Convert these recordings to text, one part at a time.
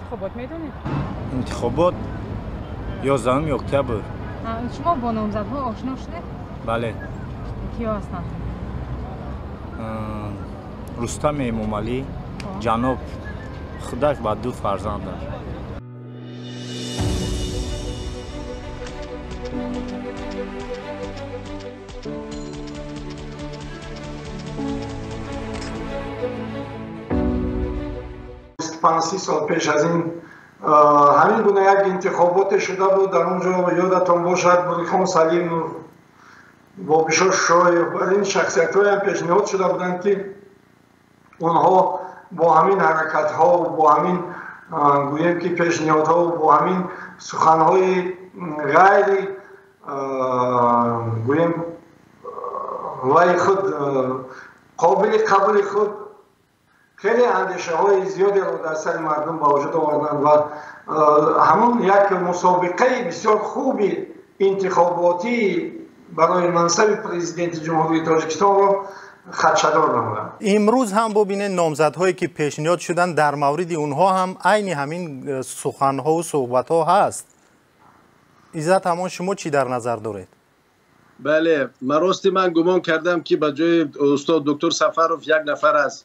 Интихобот медонед? Интихобот 11 октябр. Шумо бо номзадҳо ошно шудед? Бале. Киё ҳастанд? Рустам Эмомалӣ, ҷаноб худаш ва ду фарзандаш. Панҷ сол пеш аз ин ҳамин гуна як интихоботе шуда буд. Дар он ҷо ёдатон бошад, Бурихон Салимов, Бобишо Шоев ва ин шахсиятҳоям пешниҳод шуда буданд, ки онҳо бо ҳамин ҳаракатҳо, бо ҳамин гӯем ки пешниҳодҳо, бо ҳамин суханҳои ғайри гӯем вай худ қобили қабули худ хеле андешаҳои зиёдеро дар сари мардум ба вуҷуд оварданд ва ҳамон як мусобиқаи бисёр хуби интихоботӣ барои мансаби президенти Ҷумҳурии Тоҷикистонро хадшадор намуданд. Имрӯз ҳам бубинед, номзадҳое ки пешниҳод шуданд, дар мавриди онҳо ҳам айни ҳамин суханҳову суҳбатҳо ҳаст. Иззат, ҳамон шумо чӣ дар назар доред? Бале, ман рости ман гумон кардам, ки ба ҷои устод доктор Сафаров як нафар аз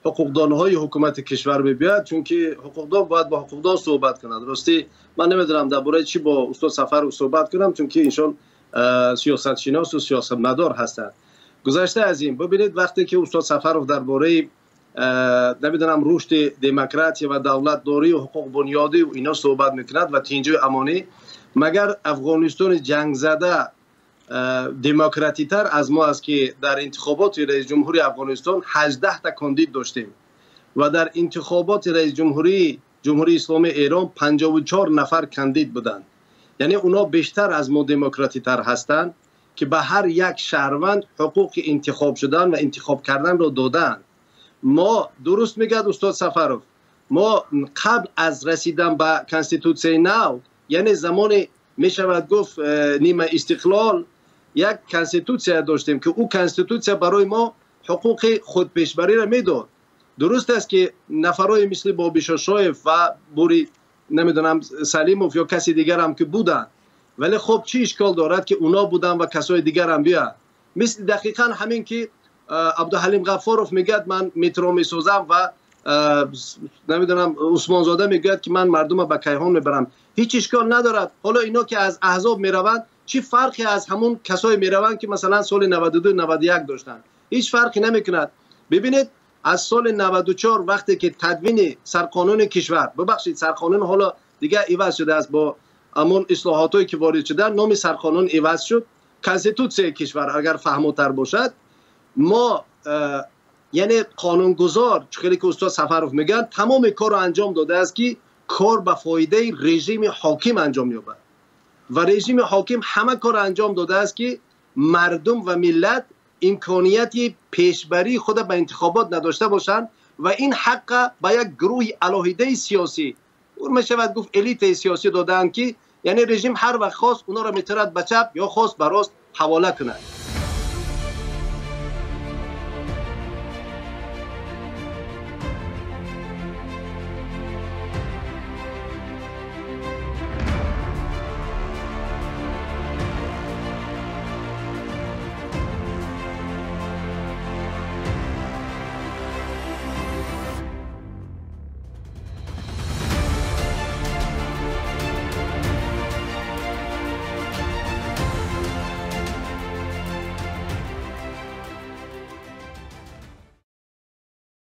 ҳуқуқдонҳои ҳукумати кишвар мебиёяд, чунки ҳуқуқдон бояд бо ҳуқуқдон суҳбат кунад. Ростӣ ман намедонам дар бораи чӣ бо устод Сафаров суҳбат кунам, чунки иншон сиёсатшиносу сиёсатмадор ҳастанд. Гузашта аз ин, бибинед, вақте ки устод Сафаров дар бораи намедонам рушди демократия ва давлатдорию ҳуқуқбунёдию ино суҳбат мекунад ва тинҷию амонӣ, магар Афғонистони ҷангзада демократитар аз мо аст, ки дар интихоботи раисҷумҳури Афғонистон 18 та кандид доштем ва дар интихоботи раисҷумҳурии Ҷумҳурии Исломии Эрон 54 нафар кандид буданд? Яъне онҳо бештар аз мо демократитар ҳастанд, ки ба ҳар як шаҳрванд ҳуқуқи интихоб шудан ва интихоб карданро додаанд. Мо, дуруст мегӯяд устод Сафаров, мо қабл аз расидан ба конститутсияи нав, яъне замоне мешавад гуфт нима истиқлол, як конститутсия доштем, ки ӯ конститутсия барои мо ҳуқуқи худпешбариро медод. Дуруст аст, ки нафарҳое мисли Бобишошоев ва Бури намедонам Салимов ё каси дигарам ки буданд, вале хуб, чӣ ишкол дорад, ки уно буданд ва касои дигарам биёянд? Мисли дақиқан ҳамин ки Абдуҳалим Ғаффоров мегӯяд, ман метро месозам, ва намедонам Усмонзода мегӯяд, ки ман мардума ба кайҳон мебарам. Ҳеҷ ишкол надорад. Ҳоло ино ки аз аҳзоб мераванд, чӣ фарқе аз ҳамун касое мераванд, ки масалан соли 92, 91 доштанд? Ҳеҷ фарқе намекунад. Бибинед, аз соли 94, вақте ки тадвини сарқонуни кишвар, бубахшед, сарқонун ҳоло дигар иваз шудааст, бо ҳамон ислоҳотое ки ворид шуданд, номи сарқонун иваз шуд, конститутсияи кишвар агар фаҳмотар бошад. Мо, яъне қонунгузор, хеле ки устод Сафаров мегӯянд, тамоми корро анҷом додааст, ки кор ба фоидаи режими ҳоким анҷом ёбад, ва режими ҳоким ҳама корро анҷом додааст, ки мардум ва миллат имконияти пешбарии худа ба интихобот надошта бошанд ва ин ҳаққа ба як гурӯҳи алоҳидаи сиёсӣ, мешавад гуфт элитаи сиёсӣ, додаанд, ки яъне режим ҳар вақт хост, онҳоро метавонад ба чап ё хост ба рост ҳавола кунад.